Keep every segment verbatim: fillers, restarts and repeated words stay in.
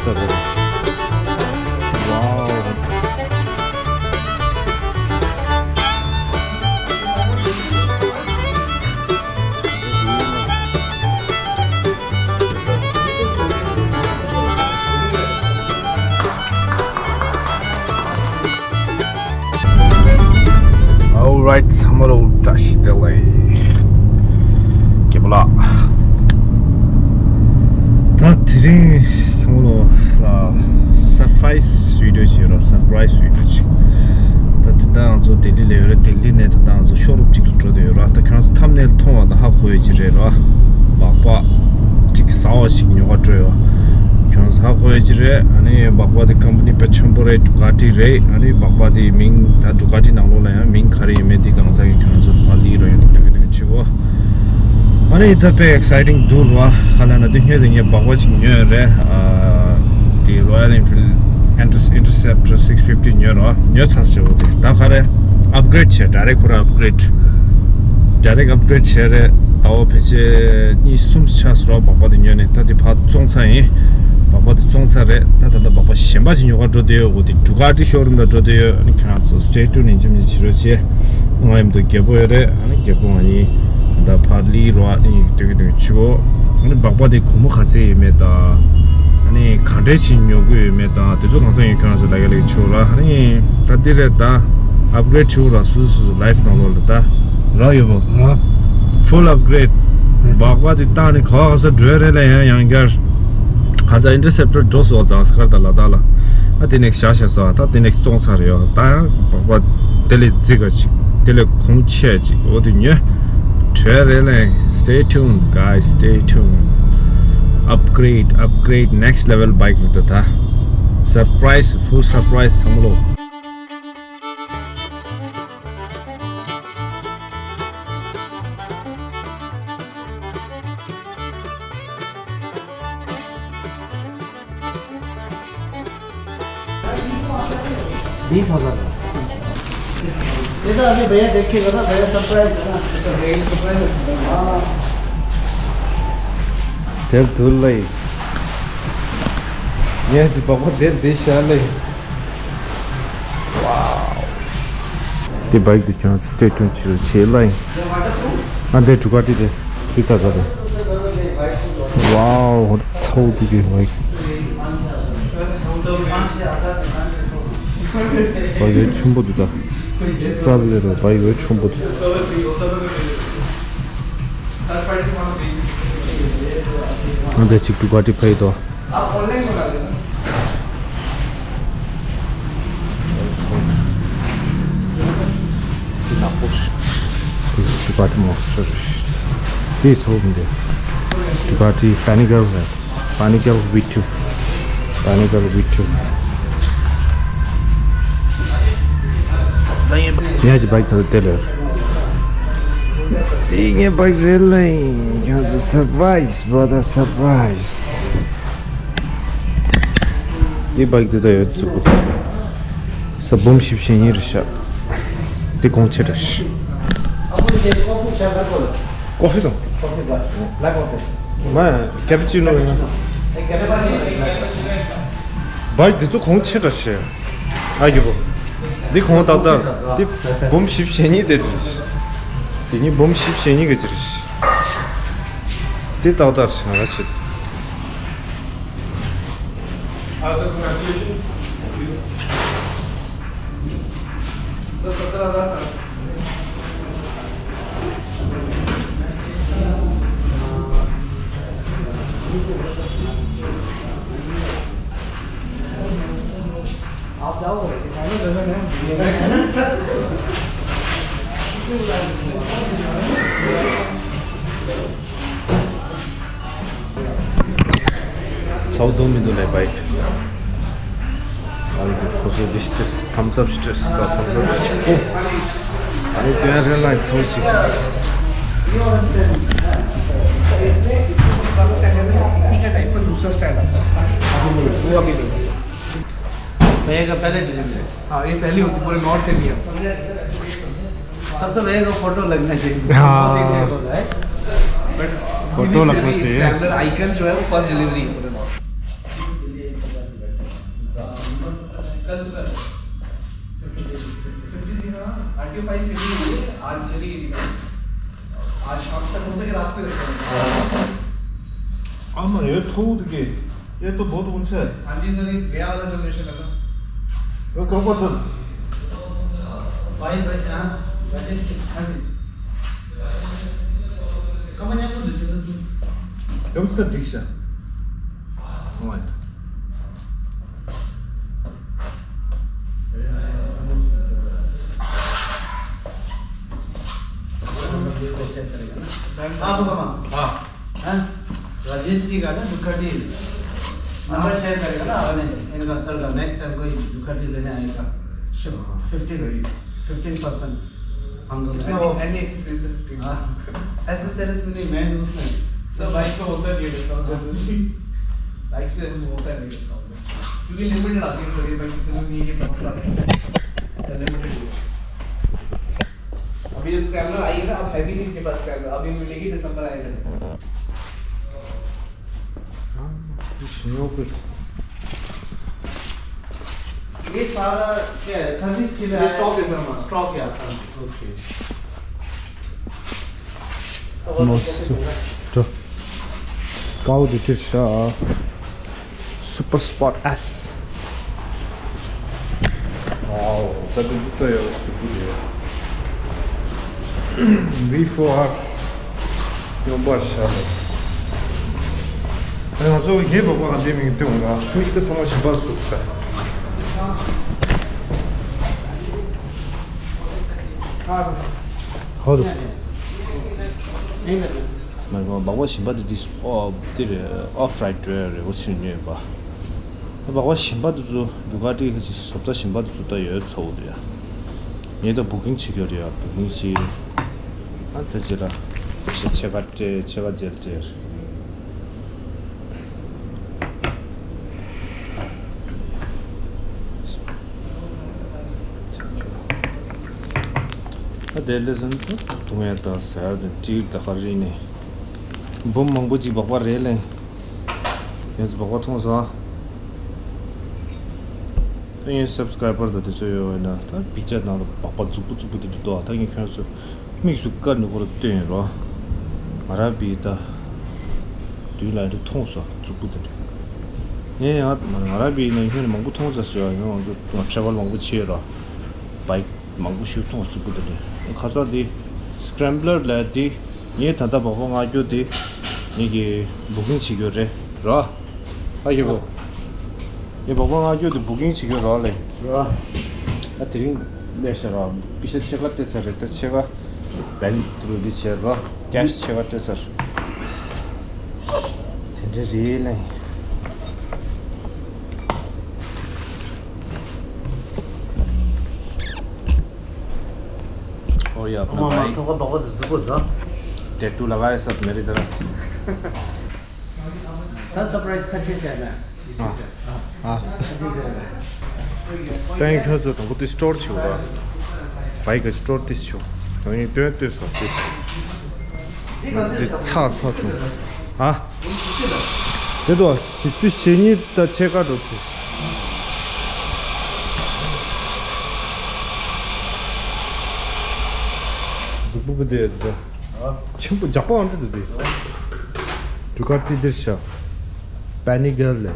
Wow. Alright, ཚང་མ་ལ་བཀྲ་ཤིས་བདེ་ལེགས། རྒད་པོ་ལགས། ད་དེ་རིང་ཚང་མ་ལ་surprise video ཅིག་ཡོད་ར། surprise video ཅིག་ད་དེ་ད་ང་ཚོ་ལྡི་ལི་ལ་ཡོད་ར། ལྡི་ལི་ནས་ད་ང་ཚོ་ཤོ་རུམ་ཅིག་ལ་འགྲོ་བསྡད་ཡོད་ར། ད་ཁྱོད་ཚོ་thumbnail མཐོང་བ་ད་ཧ་གོ་ཡོད་ཅིག་རེད་ར། སྦག་སྦག་ཅིག་གསར་པ་ཞིག་ཉོ་ག་འགྲོ་ཡོད། ཁྱོད་ཚོ་ཧ་གོ་ཡོད་ཅིག་རེད། ཨ་ནི་སྦག་སྦག་དེ་company དཔེ་ཆེན་པོ་རེད། ཌུ་ཀ་ཊི་རེད། ཨ་ནི་སྦག་སྦག་དེ་མིང་ད་ཌུ་ཀ་ཊི་ནང་ལོགས་ལ་ཡང་མིང་ག་རེ་ཡིན་མིན་དེ་གང་ཟག་གི་ཁྱོད་ཚོ་ཕར་ལི་རོ་ཡོད་འདུག་གི་འདུག་ཆུ་བོ། ཨ་ནི་ད་དཔེ་exciting འདུག་ར། ག་ལ་ན་དུས་སྔོན་དེ་ངས་སྦག་སྦག་ཅིག་ཉོས་རེད། ཨ་དེ་Royal Enfield Inter- Interceptor six fifty ཉོས་ར། ཉོས་ཚར་ཟེར་བ་དེ་ད་ག་རེ་upgrade བྱས། direct ཁོ་ར་upgrade། direct upgrade བྱས་རེད། ཟླ་བ་ཕལ་ཆེར་གཉིས་གསུམ་ཆགས་སོང་ར། སྦག་སྦག་དེ་ཉོས་ནས། ད་དེ་ཕར་བཙོང་ཚར་ཡིན། སྦག་སྦག་དེ་བཙོང་ཚར་རེད། ད་ད་ལྟ་སྦག་སྦག་གཞན་པ་ཅིག་ཉོ་ག་འགྲོ་བསྡད་ཡོད། འོ་དེ་ཌུ་ཀ་ཊི་ཤོ་རུམ་ལ་འགྲོ་བསྡད་ཡོད། ཨ་ནི་ཁྱེད་རང་ཚོ་stay tuned ཡིན་གཅིག་མིན་གཅིག་བྱེད་རོགས་བྱེད། ང་ཡིན་འདུག་རྒད་པོ་ཡོད་རེད། ཨ་ནི་རྒད་པོ་ང་ཡིན། ད་ཕར་ལི་རོ་ཨ་ནི་སྡོད་ཀྱི་འདུག་ཆུ་བོ། ཨ་ནི་སྦག་སྦག་དེ་སྒོར་མོ་ག་ཚད་ཡོད་མེད་དང་། ཨ་ནི་ག་འདྲས་ཅིག་ཉོ་དགོས་ཡོད་མེད་དང་དེ་ཚོ་གང་ས་ཡོད། ཁྱོད་རང་ཚོ་ལ་ཡ་ལེགས་ཆུ་བོ་ར། ཨ་ནི་ད་འདི་རེད། ད་upgrade ཆུ་བོ་ར། སུ་སུ་སུ་life ནང་ལོགས་ལ་ད་ར་ཡོད་པ་ར། Full upgrade། སྦག་སྦག་དེ་བཏང་ནས་ག་བ་ག་ས་འགྲོ་རེད་ལ། ཡང་ཡང་བསྐྱར་ག་ས་Interceptor འགྲོ་སོང་། ཛངས་དཀར་དང་ལ་དྭགས་ལ། ཨ་དེ་ནས་བཞག་བཞག་ས། ད་དེ་ནས་བཙོང་ཚར་ཡོད། ད་ཡང་སྦག་སྦག་དེ་ལས་རྫིག་ག་ཅིག་དེ་ལས་གོང་ཆེ་ཅིག་འོ་དེ་ཉོས་བྲོས་རེད་ལ། Stay tuned, guys, stay tuned. Upgrade, upgrade, next level bike རེད་ད། Surprise, full surprise ཚང་མ་ལོ། बीस हज़ार का। ये तो अभी भैया देखिएगा ना, भैया surprise है ना, तो भैया surprise है। हाँ। དེར་དུ་ལེ། ངས་ཀྱི་སྦག་སྦག་དེར་དེ་བཞག་ལེ། Wow. དེ་bike དེ་ཁྱོད་stay tuned བྱེད་རོགས་བྱེད་ལ་ཡིན། ཨ་འདྲས་ཌུ་ཀ་ཊི་དེ་དེ་ད་ད་དེ། Wow, ཚ་བོ་དེ་གི་bike. bike ཆེན་པོ་འདུག་ད། རྩ་བའི་རེད། bike ཆེན་པོ་འདུག་ཨ་འདྲས་ཅིག་ཌུ་ཀ་ཊི་ཕ་ཡི་དོ། དེ་ནག་པོ་ཞིག་དེ་ཌུ་ཀ་ཊི་མོན་སི་ཊར་རེད། དེ་ཚོ་མི་འདུག་ཌུ་ཀ་ཊི་པེ་ནི་ཀལ་རེད། པེ་ནི་ཀལ་ཝི་ཊུ། པེ་ནི་ཀལ་ཝི་ཊུ། ངའི་ཀྱི་bike དེ་དེ་རེད། དེ་ངའི་bike རེད་ལ་ཡིན། ཁྱོད་ཚོ་surprise, brother, surprise. འདི་bike འདི་ད་ཡོད་ཚུགས། ས་འབུམ་བཞི་བཅུ་ཞེ་གཉིས་རེད་ཤག་འདི་གོང་ཆེ་དྲགས་ཤག་ཀོ་ཧྥི་དང་། མ་cappuccino ཡིན་ན། bike འདི་ཚོ་གོང་ཆེ་དྲགས་ཤག་ཨ་ཡོ། འདི་གོང་ཏག་ཏག་འདི་འབུམ་བཞི་བཅུ་ཞེ་གཉིས་དེ་རེད། འདི་གཉིས་འབུམ་བཞི་བཅུ་ཞེ་གཉིས་ག་ཅིག་རེད། འདི་ཏག་ཏག་ཞིག་ང་ར་ཆེ། ཚ་བོ་འདུག་མི་འདུག་ལས་bike ཨ་ནི་ཁོ་ཚོ་འདི་ཤི་སྟེ་thumbs up ཤི་སྟེ་ད་thumbs up ཅིག་པོ། ཨ་ནི་དེ་རེད་ལ་ཚ་བོ་ཅིག इसी का टाइप का दूसरा स्टाइल आता है। वो अभी नहीं है। भैया का पहले डिलीवरी है। हाँ, ये पहली होती पूरे नॉर्थ इंडिया में। तब तो भैया को फोटो लगना चाहिए। हाँ। बहुत इंडिया को है। But फोटो लगना चाहिए। स्क्रैम्बलर आइकन जो है वो फर्स्ट डिलीवरी है पूरे नॉर्थ। कल सुबह। Fifty three. हाँ, आरटीओ फाइल चली गई है, आज चली गई। आज शाम तक हो सके रात को ही रखता हूँ। आमा, ये थोक के, ये तो बहुत ऊंचा है। हाँ जी सर, ये गया वाला जनरेशन है ना। वो कब तक? भाई, भाई, हाँ, राजेश जी, हाँ जी। कब तक? कब तक दीक्षा? हाँ, हाँ। राजेश जी का ना दुकाटी नंबर शेयर करेगा ना, आपने इनका सर का, नेक्स्ट टाइम कोई दुकाटी लेने आएगा। Fifteen, fifteen percent. हम दोनों। Any, any accessories? हाँ। Accessories में नहीं, मैं उसमें। सर, बाइक तो होता नहीं है डिस्काउंट जनरली। बाइक्स पे हम होता नहीं डिस्काउंट। क्योंकि लिमिटेड आती है सर, ये बाइक कितने में, ये बहुत सारे हैं। लिमिटेड है। अभी जो स्क्रैम्बलर आई है ना, अब है भी नहीं इनके पास स्क्रैम्बलर, अभी मिलेगी दिसंबर आएगा। ये सारा क्या है? सर्विस के लिए ये आया है? स्टॉक है सर हमारा। स्टॉक है आपका? Okay. Most to go to Tirsha Super Sport S. Wow, that is good. V four R. ཡོང་པར་བྱ་ལ། ཨ་ང་ཚོ་ངའི་སྦག་སྦག་ག་འདི་མིང་དེ་འོང་ལ་མིག་དེ་ཚང་མ་ཞིམ་པ་ཟུག་ས། ཧོ་རུ། མ་གོ་སྦག་སྦག་ཞིམ་པ་དེ་དེ་ཨོ་དེ་རེད། ཨོཕ་རའིཊ་རེད་རེད། འོ་ཆུ་ཉོས་པ། སྦག་སྦག་ཞིམ་པ་དེ་ཚོ་འབྲུ་ག་ཏི་ཁ་ཅིག་བཟོ་ལྟ་ཞིམ་པ་དེ་ཚོ་ད་ཡོད་ཚ་བོ་དེ་ཡ། ངས་ད་བུ་ཀིང་བྱེད་རྒྱུ་རེད་ཡ། བུ་ཀིང་བྱེད། ཨ་ད་ཅི་ར། ཕྱེད་ཀ་སྤྲད། ཕྱེད་ཀ་མཇལ་སྤྲད། ཨ་དེ་ལས་སོང་དུང་ཡ་ད་ཟ་ཡ་དེ་ཏིར་ད་ག་རེ་ནས་འབུམ་མང་པོ་ཅིག་སྦག་སྦག་རེད་ལེ། ངས་སྦག་སྦག་འཐུང་སོང་། ད་ངའི་སབ་སི་ཀ་རའི་བར་དང་དེ་ཚོ་ཡོད་ན་ད་པིག་ཅར་ནང་ལ་སྦག་སྦག་རྫིག་པོ་རྫིག་པོ་དེ་འདྲ་འདུག་ད་ངས་ཁྱོད་ཚོ་དམིགས་སུ་བཀར་ནས་ཁོ་ར་སྟོན་ཡིན་རོ། ང་རང་བི་ད་དུས་ལ་འདི་མཐོང་སོང་རྫིག་པོ་དེ་འདྲ། ངས་ཡང་ང་རང་བི་ནང་ཁྱོད་ནས་མང་པོ་མཐོང་ཚར་སོང་ཡ། ཡང་ང་ཚོ་ཊ་རེ་ཝལ་མང་པོ་བྱས་རོ། བའིཀ་མང་པོ་ཞིག་མཐོང་རྫིག་པོ་དེ་འདྲ། ཁ་སང་དེ་སི་ཀྲེམ་བྷ་ལར་ལ་དེ། ངས་ད་ལྟ་སྦག་སྦག་མངགས་རྒྱུ་དེ་ངེད་ཀྱིས་བུ་ཀིང་བྱེད་རྒྱུ་རེད་རོ། ཨ་ཡེ་བོ། ངས་སྦག་སྦག་མངགས་རྒྱུ་དེ་བུ་ཀིང་བྱེད་རྒྱུ་རོ་ལེ། རོ། ཨ་དེ་རིང་ལས་བྱ་རོ། པི་ཤ་ཕྱེད་ཀ་སྤྲད་ཚར་རེད། ད་ཕྱེད་ཀ་བན་ཏུ་རུ་འདི་བྱས་རོ། ཀེ་ཤི་ཕྱེད་ཀ་སྤྲད་ཚར། དེ་འདྲ་རེད་ལེ། ཨོ་ཡ། ཨ་མ་མ་ཐོག་པ་སྦག་སྦག་དེ་རྫིག་པོ་འདུག་ཏེ་ཏུ་ལ་ག་ཡ་སབ་མེ་རི་ད་ར། ད་སར་པ་རའི་ཛི་ཁ་ཤས་བྱས་ན། ཨ། ཨ། ཁ་ཤས་བྱས་ན། ད་ཡིན་ཁྱོད་ཚོ་དང་པོ་དེ་སི་ཊོར་བྱེད་དགོས་ར། བའིཀ་གི་སི་ཊོར་དེ་བྱེད། ད་ཡིན་སྟོན་ལྟོས་སོ་དེ། ང་ཚོ་དེ་ཚགས་ཚགས་བྱུང་། ཨ། དེ་དོ། བཞི་བཅུ་ཞེ་གཉིས་དང་ཕྱེད་ཀ་འགྲོ་ཚུལ། རྫིག་པོ་པོ་དེ་དེ། ཆེན་པོ་རྒྱགས་པ་འདྲ་དེ་དེ། ཌུ་ཀ་ཊི་འདིར་བཞག་པེ་ནི་གལ་ལེ།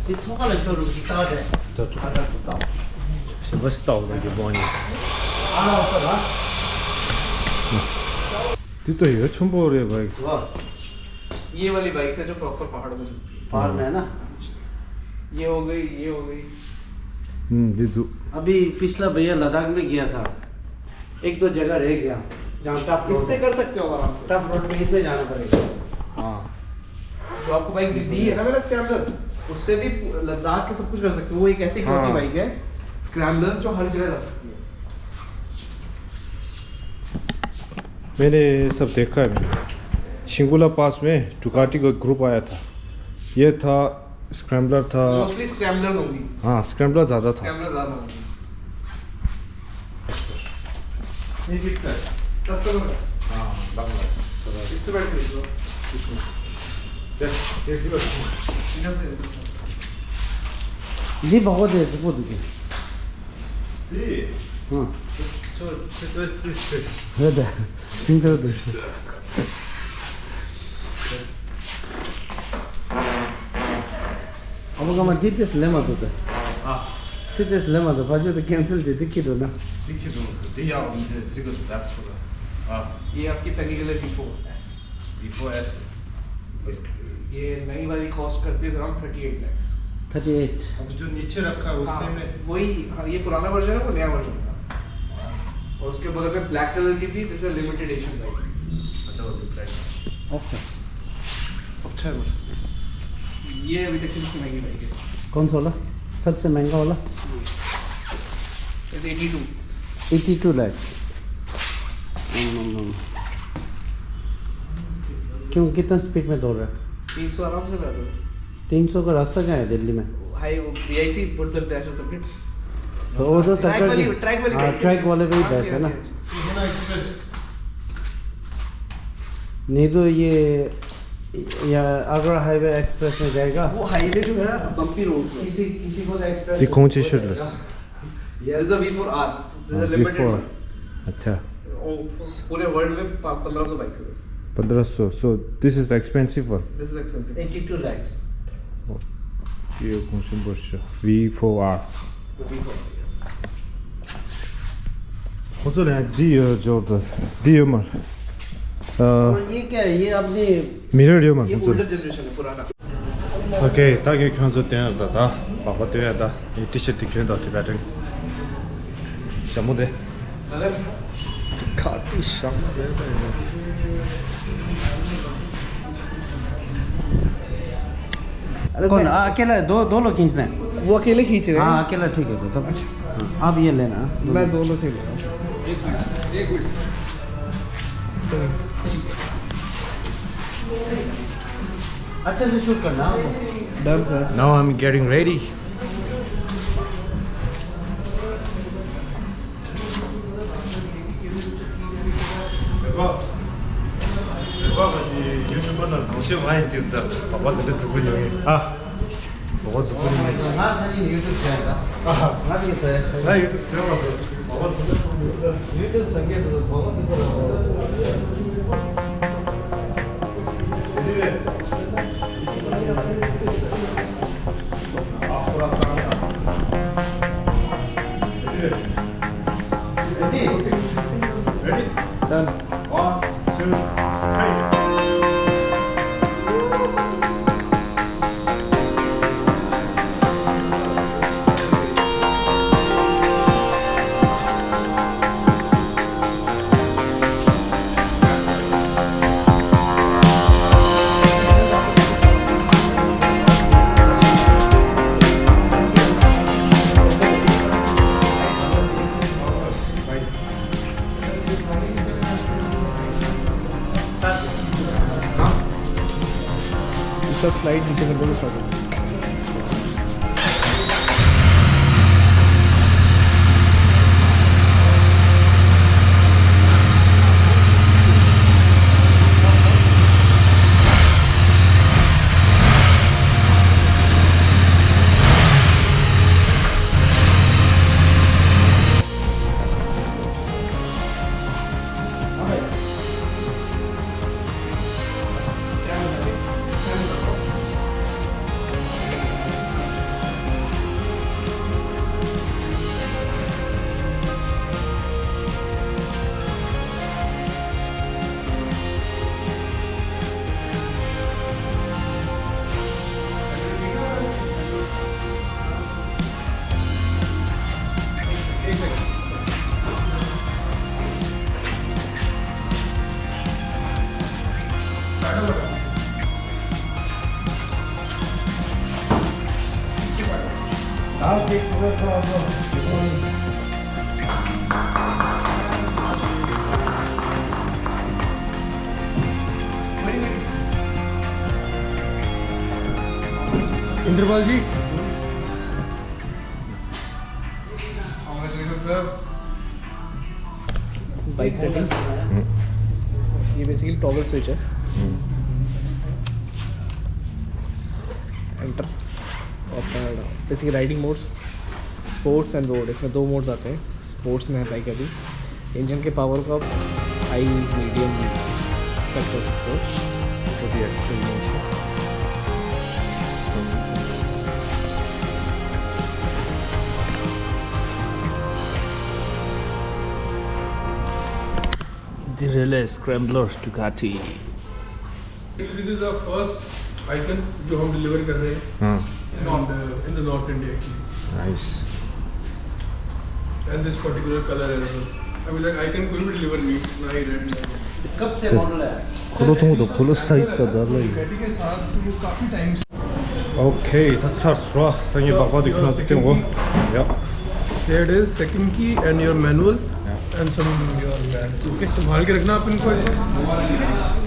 དེ་ཐོག་ཁ་ལ་ཤོར་རུ་ཞིག་བཏགས་ཏེ། ད་ཐོག་ཁ་ལ་ཤོར་བཏགས། ཞེ་པོ་ཞིག་བཏགས་འོ་ན་རྒྱུ་མང་ནི། ཨ་ལ་འོ་ས་ལ། འདི་ད་ཡོད་ཆེན་པོ་རེད་བ། वाह। ये वाली बाइक है जो प्रॉपर पहाड़ में चलती है। पहाड़ में है ना? ये हो गई, ये हो गई। हम्म, दे दो। अभी पिछला भैया लद्दाख में गया था, एक दो जगह रह गया, जहाँ टफ रोड इससे है। कर सकते हो आराम से। टफ रोड में इसमें जाना पड़ेगा। हाँ। जो आपको बाइक दी है ना मैंने, स्क्रैम्बलर, उससे भी लद्दाख के सब कुछ कर सकते हो। वो एक ऐसी इकलौती हाँ। बाइक है स्क्रैम्बलर जो हर जगह जा सकती है। मैंने सब देखा है। शिंगुला पास में डुकाटी का ग्रुप आया था। ये था स्क्रैम्बलर था। मोस्टली स्क्रैम्बलर्स होंगी। हाँ, स्क्रैम्बलर ज़्यादा था। स्क्रैम्बलर ज़्यादा होंगी। ये किसका है? कस्टमर का। हाँ, लग रहा है। इससे बैठ के देख लो। चल, ये भी बैठ। इधर से, इधर से। 네 먹어도 돼, 죽어도 돼. 네. 응. 저, 저, 저, 저, 저. 그래, 돼. 진짜 돼. ཨ་མ་ཀ་མ་དེ་དེས་ལེ་མ་ཐུབ་ད། ཨ། དེ་དེས་ལེ་མ་ཐུབ། ཕ་ཆོས་དེ་ཀེན་སེལ་བྱེད། དེ་ཁྱི་འགྲོ་ན། དེ་ཁྱི་འགྲོ་སོང་། དེ་ཡག་འདི་ཅི་ག་ལབ་ཐུབ་ད། ཨ། ये आपकी Panigale V four S. V four S. इस, ये नई वाली कॉस्ट करती है around thirty eight lakhs. Thirty eight. अब जो नीचे रखा है उससे हाँ, में वही, हाँ, ये पुराना वर्जन है, वो नया वर्जन था। और उसके बगल में ब्लैक कलर की थी, this is limited edition bike. अच्छा, वो ब्लैक। अच्छा। अच्छा है वो। ये अभी तक की सबसे महंगी बाइक है। कौन सा वाला? सबसे महंगा वाला? Is eighty two. Eighty two lakh. क्यों, कितना स्पीड में दौड़ रहा है? तीन सौ आराम से कर रहे हो। तीन सौ का रास्ता क्या है दिल्ली में? हाई, वो वी आई सी बोलते हैं, ऐसे सबमिट। तो वो तो ट्रैक सर्कल वाली, की ट्रैक वाली हाँ, कैसी ट्रैक है? वाले पे ही हाँ, बहस है ना। हाँ, हाँ। नहीं तो ये या आगरा हाईवे एक्सप्रेस में जाएगा। वो हाईवे जो है बम्पी रोड है। किसी किसी को तो एक्सप्रेस ये कौन सी shirtless? There is a V four R. There is a limited V four one. अच्छा। ओ, पूरे वर्ल्ड में पन्द्रह सौ बाइक्स है बस। पन्द्रह सौ। So this is the expensive one. This is expensive. Eighty two lakh. ये कौन सी बस है? V four R. V four R, yes. ཁོང་ཚོ་ལ་འདི་ཡོད་འབྱོར་དང་འདི་ཡོད་མ་རེད། ཨ། और ये क्या है? ये आपने मिरर ཡོད་མ་རེད། ये ཁོང་ཚོ་ལ། ओल्डर जनरेशन है, पुराना। ཨོ་ཁེ། ད་གིན་ཁྱོད་ཚོ་སྟོན་ཡག་ད་ད་སྦག་སྦག་སྟོན་ཡག་ད། ངའི་ཊི་ཤར་ཊི་གྱོན་དང་ཊི་བེ་ཊན་ཞྭ་མོ་དེ། ཁ་ཏི་ཞྭ་མོ་དེ་ད་ཡིན། कौन? आ, अकेला है? दो, दो लोग खींचना है। वो अकेले खींच रहे हैं। हाँ, अकेला ठीक है, तो तब। अच्छा। हाँ, आप ये लेना। मैं दोनों से लूँगा। अच्छे से शूट करना। Done sir. Now I'm getting ready. རེད་པ། རེད་པ། ང་ཚོའི་ཡུ་ཊུབ་པ་ནང་གོང་ཞུ་མ་ཡིན་ཅིག་ད་པ་པ་དེ་འདྲ་རྫིག་པོ་ཉོ་ངེས། ཨ། པ་པ་རྫིག་པོ་ཉོ་ངེས། ང་ས་ནི་ཡུ་ཊུབ་བྱས་ད། ཨ། ང་དེ་ཟེར་ཟེར། ང་ཡུ་ཊུབ་ཟེར་བ་དེ་པ་པ་རྫིག་པོ་ཉོ་ངེས། ཡུ་ཊུབ་ཟེར་གྱི་དེ་པ་པ་རྫིག་པོ་རེད། དེ་རེད། Ready? Ready? Done. One, two, three. सब स्लाइड नीचे कर दो, स्टार्ट हो। I'll take over from Indrapal ji. Congratulations, sir. Bike setting. ये बेसिकली टॉगल स्विच है। एंटर। और basically riding modes, sports and road, इसमें दो मोड्स आते हैं। स्पोर्ट्स में है बाइक अभी। इंजन के पावर को आप हाई, मीडियम, सब कर सकते हो। छोटी एक्सेलरेशन। འདི་རེད་ལས། Scrambler Ducati. This is our first Icon जो हम डिलीवर कर रहे हैं। हाँ। And, uh, in the North India actually। Nice। And this particular color as well। अभी तक Icon कोई भी डिलीवर नहीं, ना ही रेड, ना ही। कब से मॉडल है? खोलो तुम तो, खोलो साइज तो डाल रही। Ducati के साथ वो काफी टाइम से। Okay, that's hard. ད་ངའི་སྦག་སྦག་དེ་ཁྱོད་རང་ཚོ་སྟོན་གོ། Yeah। Here it is, second key and your manual and some your bands। Okay, संभाल के रखना अपन को।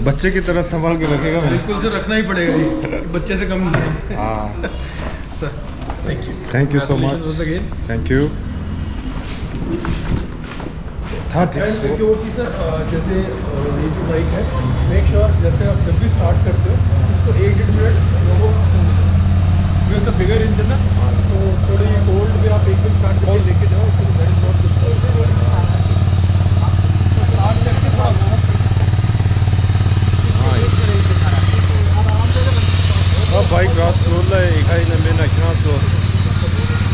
बच्चे की तरह संभाल के रखेगा मैं। बिल्कुल, तो रखना ही पड़ेगा जी, बच्चे से कम नहीं है। हाँ। Sir, thank you। Thank you so much। Congratulations once again। Thank you। हाँ, ठीक। एंड एक और चीज़ सर, अ, जैसे, अ, ये जो बाइक है, मेक श्योर जैसे आप जब भी स्टार्ट करते हो, इसको एक डेढ़ मिनट, वो, ये सब बिगर इंजन ना, तो थोड़ी कोल्ड में आप एक दिन स्टार्ट करके लेके जाओ, तो that is not good। तो स्टार्ट करके थोड़ा बहुत हाँ, बाइक रास रोड लाई खाई न मेना ख्यां सो।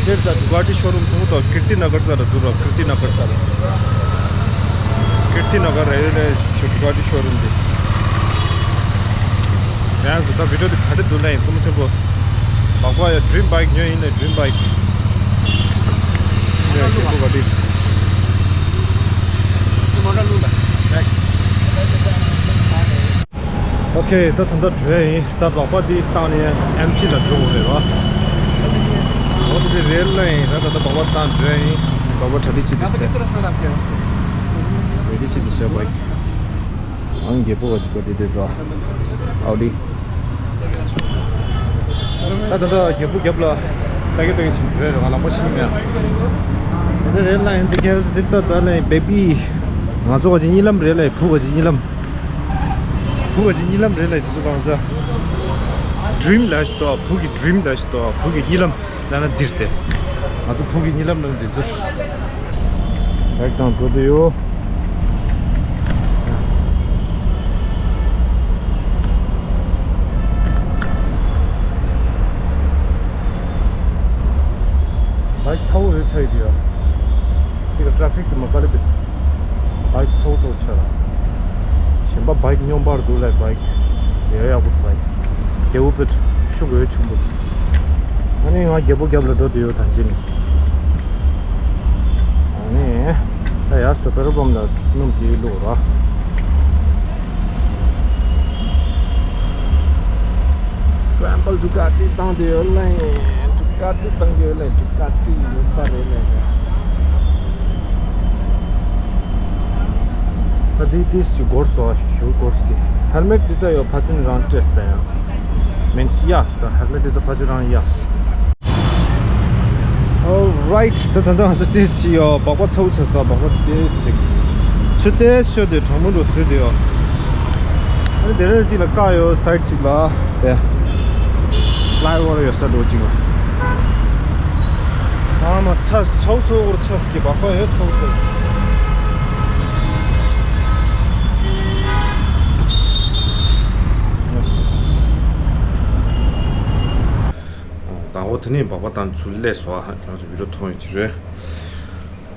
तेरे ता दुगाटी शोरूम तू तो कीर्ति नगर सा दूर, कीर्ति नगर सा। कीर्ति नगर है ने, दुगाटी शोरूम दे। यार, सुता वीडियो दिखा दे तू नहीं, तुम चुप। बाबा, ये ड्रीम बाइक न्यू ही नहीं, ड्रीम बाइक। ये ड्रीम बाइक। ཨོ་ཁེ། ད་ད་ལྟ་འགྲོ་ཡ་ཡིན། ད་སྦག་སྦག་འདི་བཏང་ནས་ཨེམ་ཐི་ལ་འགྲོ་དགོས་རེད་བ། འོ་དེ་རེད་ལ་ཡིན། ད་ད་ལྟ་སྦག་སྦག་བཏང་འགྲོ་ཡ་ཡིན། སྦག་སྦག་གྲ་སྒྲིག་བྱེད་དུས་ཟེར། གྲ་སྒྲིག་བྱེད་དུས་ཟེར་བ་ཡིན། ཨང་རྒྱལ་པོ་བ་ཅིག་པ་དེ་དེ་ད་ཨའུ་ཌི། ད་ད་ད་རྒྱལ་པོ་རྒྱབ་ལ་ད་གེ་ད་གེ་ཕྱིན་འགྲོ་ཡ་རེད་བ། ལམ་པ་ཤེས་མེད། དེ་རེད་ལ་ཡིན། དེ་གལ་སྲིད་འདི་ད་ད་ལ་ཡིན་བེ་བི། ང་ཚོ་ག་ཅིག་གཉིད་ལམ་རེད་ལ་ཡིན། བུ་ག་ཅིག་གཉིད་ལམ། བུ་ག་ཅིག་གཉིད་ལམ་རེད་ལ་ཡིན། དེ་ཚོ་གང་ཟ། ཌྲིམ་ལ་ཞིག་ཏོ། བུ་གི་ཌྲིམ་ལ་ཞིག་ཏོ། བུ་གི་གཉིད་ལམ་ལ་ན་འདིར་ཏེ། ང་ཚོ་བུ་གི་གཉིད་ལམ་ལ་ན་འདིར་ཚུར་ཧེག་དང་འགྲོ་དུ་ཡོ། ཧེག་ཚ་བོ་རེད་ཚ་ཡི་དུ་ཡོ། ཅིག་ཊ་ཕིག་དུ་མ་ཀ་ལི་བིད། བའིག་ཚོགས་ཚོགས་ཆ་ལ། གཞན་པ་བའིག་སྙོམས་པར་འདུག་ལ། བའིག་ཡག་ཡག་པོ་འདུག་བའིག་རྒྱལ་པོ་བིད། ཤུགས་འོད་ཆུང་པོ། ཨ་ནི་ང་རྒྱལ་པོ་རྒྱབ་ལ་འགྲོ་དུ་ཡོད་ད་ཅི་ནི། ཨ་ནི་ད་ཡར་སྟོད་པེ་ཊོལ་པམ་ལ་སྣུམ་ཅིག་བླུགས་ར། སི་ཀེ་རེམ་བལ་ཌུ་ཀ་ཊི་བཏང་དུ་ཡོད་ལ། ཌུ་ཀ་ཊི་བཏང་གི་ཡོད་ལ། ཌུ་ཀ་ཊི་ཡོད་པ་རེད་ལ། ད་དེ་དེ་ཞིག་འགོར་སོང་ཞུ་འགོར་སྟེ། ཧེལ་མེཊ་འདི་ད་ཡོད་ཕ་ཚུན་རང་སྤྲད་ད་ཡང་མིན་སི་ཡ་སི། ད་ཧེལ་མེཊ་འདི་ད་ཕ་ཚུན་རང་ཡ་སི། Alright། ད་ད་ད་ང་ཚོ་དེ་ཞིག་ཡོད། སྦག་སྦག་ཚ་བོ་ཚ་ས། སྦག་སྦག་དེ་ཞིག་ཆུ་དེ་ཤོད་དེ་གྲང་མོ་འགྲོ་ཟེར་དེ་ཡོད། ཨ་ནི་དེ་རེད་ཅིག་ལ་བཀག་ཡོད། སའིཌ་ཅིག་ལ་དེ་ཕ་ལའི་ཨོ་ཝར་ཡོད་ས་འགྲོ་ཅིག་ལ། ཨ་མ་ཚ་ཚ་བོ་ཚ་བོ་འགོར་ཚ་ཟིག་གི་སྦག་སྦག་ཡོད་ཚ་བོ་ཚ་བོ། དང་པོ་དེ་ནས་སྦག་སྦག་བཏང་ཚུར་སླེབས་སོང་། ཨ་ཁྱོད་ཚོ་བི་ཌིའོ་མཐོང་ཡོད་ཀྱི་རེད།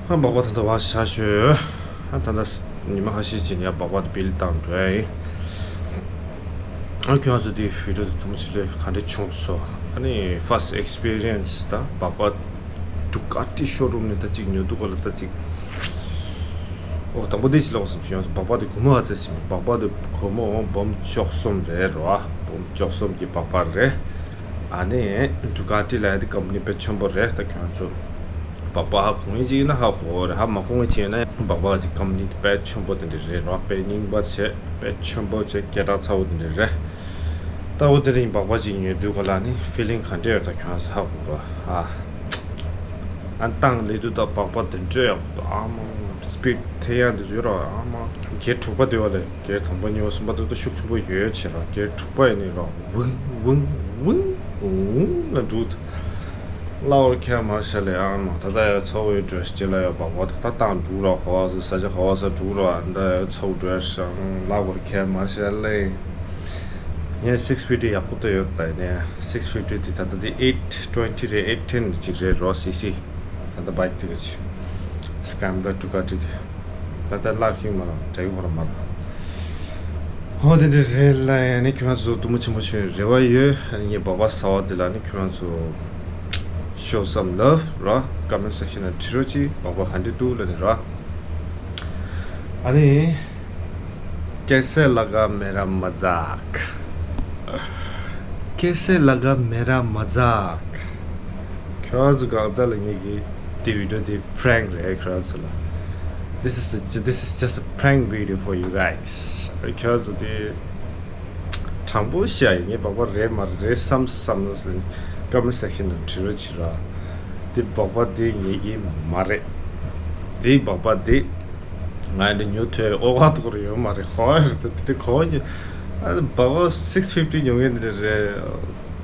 ཨ་སྦག་སྦག་ད་ལྟ་བ་ཤ་ཤོད། ཨ་ད་ལྟ་ཉི་མ་ཁ་ཤས་ཅིག་ཡ་སྦག་སྦག་དེ་བིལ་བཏང་འགྲོ་ཡ་ཡིན། ཨ་ཁྱོད་ཚོ་དེ་བི་ཌིའོ་དེ་ཐུང་ཆེ་ལོས་ག་འདྲ་བྱུང་སོང་། ཨ་ནི་ཕར་སི་ཊི་ཨེག་སི་པི་རི་ཡན་སི་ད་སྦག་སྦག་ཌུ་ཀ་ཊི་ཤོ་རུམ་ནས་ད་ཅིག་ཉོ་འདུག་གོ་ལ་ད་ཅིག་ཨོ་དང་པོ་དེ་ཅི་ལོག་སེམས་ཤིག་ཡོང་སོང་། སྦག་སྦག་དེ་སྒོར་མོ་ག་ཚད་ཟིན། སྦག་སྦག་དེ་སྒོར་མོ་འོང་སྦོམ་བཅུ་གསུམ་རེད་རོ། ཨ་སྦོམ་བཅུ་གསུམ་གྱི་སྦག་སྦག་རེད། ཨ་ནི་ཌུ་ཀ་ཊི་ལབ་ཡ་དེ་ཀམ་པ་ནི་དཔེ་ཆེན་པོ་རེད། ད་ཁྱོད་ཚོ་སྦག་སྦག་ཧ་གོ་མཁན་ཅིག་ཡིན་ན་ཧ་གོ་རེད། ཧ་མ་གོ་མཁན་ཅིག་ཡིན་ན་སྦག་སྦག་ཅིག་ཀམ་པ་ནི་དཔེ་ཆེན་པོ་དེ་འདྲ་རེད་རོ། དཔེ་རྙིང་པ་བྱས་དཔེ་ཆེན་པོ་བྱས་སྐད་གྲགས་ཚ་བོ་དེ་འདྲ་རེད། ད་འོ་དེ་རིང་སྦག་སྦག་ཅིག་ཉོས་དུས་ག་ལ་ནི་ཕི་ལིང་ག་འདྲ་ཡོད་ད་ཁྱོད་ཚོ་ཧ་གོ་རོ། ཨ་ཨ་ཏང་ལི་དུ་ད་སྦག་སྦག་དེ་འདྲ་ཡག་པོ་འདུག་ཨ་མ་སི་པིཌ་ཐེབས་ཡག་དེ་ཡོད་རོ། ཨ་མ་གེ་དྲུག་པ་དེ་བ་ལས་གེ་དང་པོ་གཉིས་པ་གསུམ་པ་དེ་ད་ཤུགས་ཆེན་པོ་ཡོད་བྱེད་རོ། གེ་དྲུག་པ་ཡིན་ནི་རོ། ཝུང་ཝུང་ཝུང་ཝུང་ལ་འགྲོ། ལའོར་ཁྱེད་མར་ཤ་ལེ་ཨང་ནོ། ད་ལྟ་ཡ་ཚ་བོའི་འགྲོས་ཅི་ལ་ཡ་སྦག་སྦག་ད་ལྟ་བཏང་འགྲོ་རོ། ཧོ་ས་ས་ཆ་ཧོ་ས་འགྲོ་རོ། ཨ་ད་ཡ་ཚ་བོ་འགྲོས་ཤང་ལའོར་ཁྱེད་མར་ཤ་ལེ། ངས་སིགས་ཕིབ་ཊི་ཡག་པོ་ད་ཡོད་ད་ཡིན་ནས། སིགས་ཕིབ་ཊི་དེ་ད་ལྟ་དེ་ཨེ་ཊི་ཊུ་ཝེན་ཊི་རེད། ཨེ་ཊི་ཊེན་ཅིག་རེད་རོ། སི་སི་ད་ལྟ་བའིཀ་དེ་ག་ཅི་སི་ཀེམ་པ་ཌུ་ཀ་ཊི་དེ། ད་ལྟ་ལག་ཤིང་མ་ལ་འདྲ་གི་མ་ལ་མ་ལ། ཧོ་དེ་འདྲ་རེད་ལ། ཡ་ནི་ཁྱོད་ཚོ་འདུ་མོ་ཆེན་པོ་ཆོས་རེ་བ་ཡོད། ཨ་ནི་ངས་སྦག་སྦག་ཟ་བ་དེ་ལ་ནི་ཁྱོད་ཚོ་show some love ར། ཀོ་མེན་ཊི་སེག་ཤན་ལ་བྲིས་རོགས་གྱིས། སྦག་སྦག་ག་འདྲ་འདུག་ལ་ནི་ར། ཨ་ནི། कैसे लगा मेरा मजाक? कैसे लगा मेरा मजाक? ཁྱོད་ཚོ་གང་ཚ་ལ་ངེད་ཀྱི་དེ་བི་ཌི་ཡོ་དེ་prank རེད། ཁྱོད་ཚོ་ལ། This is a, this is just a prank video for you guys. ཁྱོད་ཚོ་དེ་དྲང་པོ་བཤད་ཡིན། ངས་སྦག་སྦག་རེད་མ་རེད་བསམ་བསམ་ཟིན་ཀོ་མེན་ཊི་སེག་ཤན་ལ་བྲིས་རོགས་བྱེད་ར། དེ་སྦག་སྦག་དེ་ངེད་ཀྱི་མ་རེད། དེ་སྦག་སྦག་དེ། ང་འདི་ཉོ་ཐོས་ཨོ་ག་ཐོག་རེ་ཡོད་མ་རེད། གོ་བ་རེད་དེ་དེ་གོ་བ་ཉོ། ཨ་སྦག་སྦག་སིགས་ཕིབ་ཊི་ཉོ་མཁན་དེ་རེད།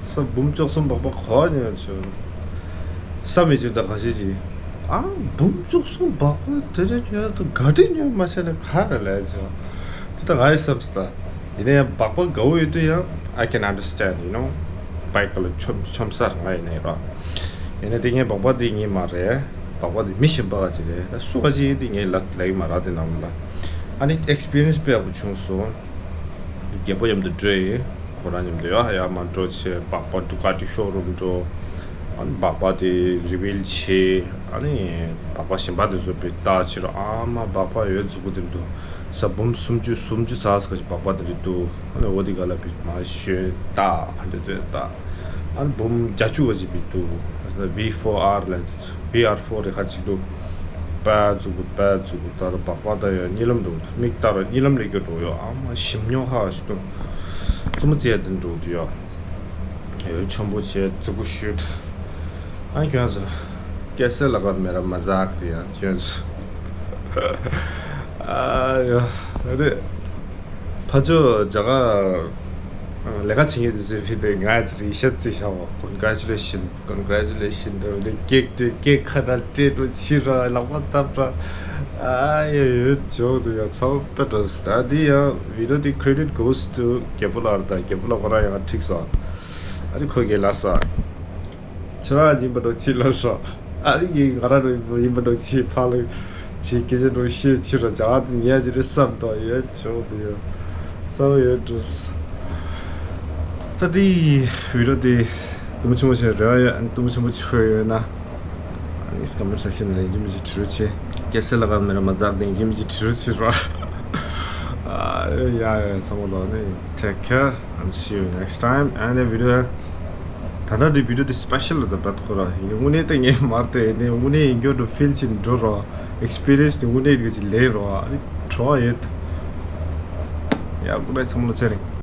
ས་འབུམ་བཅུ་གསུམ་སྦག་སྦག་གོ་བ་ཉོ་ཆོ། ས་མི་ཆུ་ད་ག་ཤེད་ཅིག་ཨ་འབུམ་བཅུ་གསུམ་སྦག་སྦག་དེ་རེ་ཉོ་ད་ག་དེ་ཉོ་མ་ཤེས་ན་ག་རེ་ལས་ཆོ། དེ་ད་ང་ཡི་བསམ་སོང་ད། ཡིན་ན་ཡང་སྦག་སྦག་དགའ་བོ་ཡོད་དུས་ཡང་I can understand, you know. བའིཀ་ལ་ཆོམ་ཆོམ་ས་རང་ཡིན་ནའི་རོ། ཡིན་ན་དེ་ངས་སྦག་སྦག་དེ་ངས་མ་རེད། སྦག་སྦག་དེ་མི་གཞན་པ་ག་ཅིག་རེད། ད་སུ་ག་ཅིག་ཡིན་དེ་ངས་ལབ་ལབ་ཀྱི་མ་རེད། དེ་ནང་ལ་ཨ་ནི་ཨེག་སི་པི་རི་ཡན་སི་དཔེ་ཡག་པོ་བྱུང་སོང་། རྒད་པོ་མཉམ་དུ་འགྲོ་ཡིན། ཁོ་རང་མཉམ་དུ་ཡ་ཡ་མ་འགྲོ་བྱས་སྦག་སྦག་ཌུ་ཀ་ཊི་ཤོ་རུམ་འགྲོ། ཨ་ནི་སྦག་སྦག་དེ་རི་བིལ་བྱས། ཨ་ནི་སྦག་སྦག་གཞན་པ་དེ་ཚོ་བི་ལྟ་བྱེད་རོགས། ཨ་མ་སྦག་སྦག་ཡོད་མཛུབ་གུ་དེ་འདུག་ས་འབུམ་སུམ་ཅུ་སུམ་ཅུ་ཚ་ས་ག་ཅིག་སྦག་སྦག་དེ་རེད་འདུག་ཨ་ནི་འོ་དེ་ག་ལ་བི་མ་ཤོད་ལྟ་ཧ་འདྲ་དོད་ལྟ། ཨ་ནི་འབུམ་བརྒྱད་ཅུ་ག་ཅིག་བི་འདུག་ཨ་ནི་ཝི་ཕོར་ཨར་ལ་ཝི་ཨར་ཕོར་རེ་ཁ་ཅིག་འདུག་པ་ཛུ་གུ་པ་ཛུ་གུ་ད་རུ་སྦག་སྦག་ད་ཡོད། གཉིད་ལམ་འགྲོ་མིག་ལྟ་རུ་གཉིད་ལམ་ལས་སྐྱོ་འགྲོ་ཡོད། ཨ་མ་ཞིམ་ཉོ་ཧ་ཞིག་འདུག་རྩུབ་མོ་རྩེ་ཡ་དེ་འགྲོ་དུ་ཡོད། ཡོད་ཆོམ་པོ་བྱས་རྫི་གུ་ཞུས། ཨ་ཁྱོད་ཚོ། कैसे लगा मेरा मजाक དེ་ཡང་ཁྱོད་ཚོ། ཨ་ཡོ། རེད། ཕ་ཚོ་རྒྱ་གར་ལས་ཀ་བྱེད་མཁན་དེ་ཚོའི་ཕི་དེ་ང་ཅི་རེད་ཤ་རྩི་ཤ་བ། Congratulation, congratulation འགྲོ་དེ་ཀེག་དེ་ཀེག་ཁ་ན་སྤྲད་འགྲོ་ཕྱི་ར་ལག་པ་བཏབ་ར། ཨ་ཡོ་ཡོད་ཇོག་དུ་ཡོད་ཚ་བོ་དཔེ་འགྲོ་ཟེར། ད་དེ་ཡང་བི་ཌི་ཡོ་དེ་credit goes to རྒད་པོ་ལགས་རེད། ད་རྒད་པོ་ལགས་ཁོ་རང་ཡང་འགྲིག་སོང་། ཨ་རི་ཁོ་གེ་ལ་ས། ཁྱོད་རང་ཡིན་པ་འགྲོ་ཕྱི་ལ་ས། ཨ་རི་གི་ང་རང་རོ་ཡིན་པ་འགྲོ་ཕྱི་ཕ་ལ་ཕྱི་སྐད་ཆ་འགྲོ་ཤེས་ཕྱི་རོ་ཇག་དེ་ཉལ་ཅི་རེད་བསམ་དོ་ཡོད་ཆོག་དེ་ཡོད་ས་བ་ཡོད་འགྲོ། ས་དེ་བི་ཌི་ཡོ་དེ་དུམ་ཆུང་ཆེ་རེ་བ་ཡོད། ཨ་ནི་དུམ་ཆུང་ཆེ་ཡོད་ན་ཨ་ནི་ཀོ་མེན་ཊི་སེག་ཤན་ལ་ཡིན་གཅིག་མིན་གཅིག་བྲིས་རོགས་བྱེད། कैसे लगा मेरा मजाक དེ་ཡིན་གཅིག་མིན་གཅིག་བྲིས་རོགས་བྱེད་རོ། ཨ་ཡ་ཡ་ཚང་མ་ལོ་ནི། Take care and see you next time and a video. ད་ལྟ་འདི་བི་ཌི་ཡོ་འདི་སི་པེ་ཤལ་ལ་ད་བད་ཁོ་ར་ཡིན། དངོས་གནས་ད་ངས་མར་དེ་ནས་དངོས་གནས་ཡིན་རྒྱུ་འགྲོ་ཕིལ་ཕྱིན་འགྲོ་རོ། ཨེག་སི་པི་རི་ཡན་སི་དེ་དངོས་གནས་དེ་ག་ཅིག་ལས་རོ། ཨ་ནི་བྲོ་བ་ཡོད། ཡ་གུ་ལེ་ཚང་མ་ལ་ཚེ་རིང་།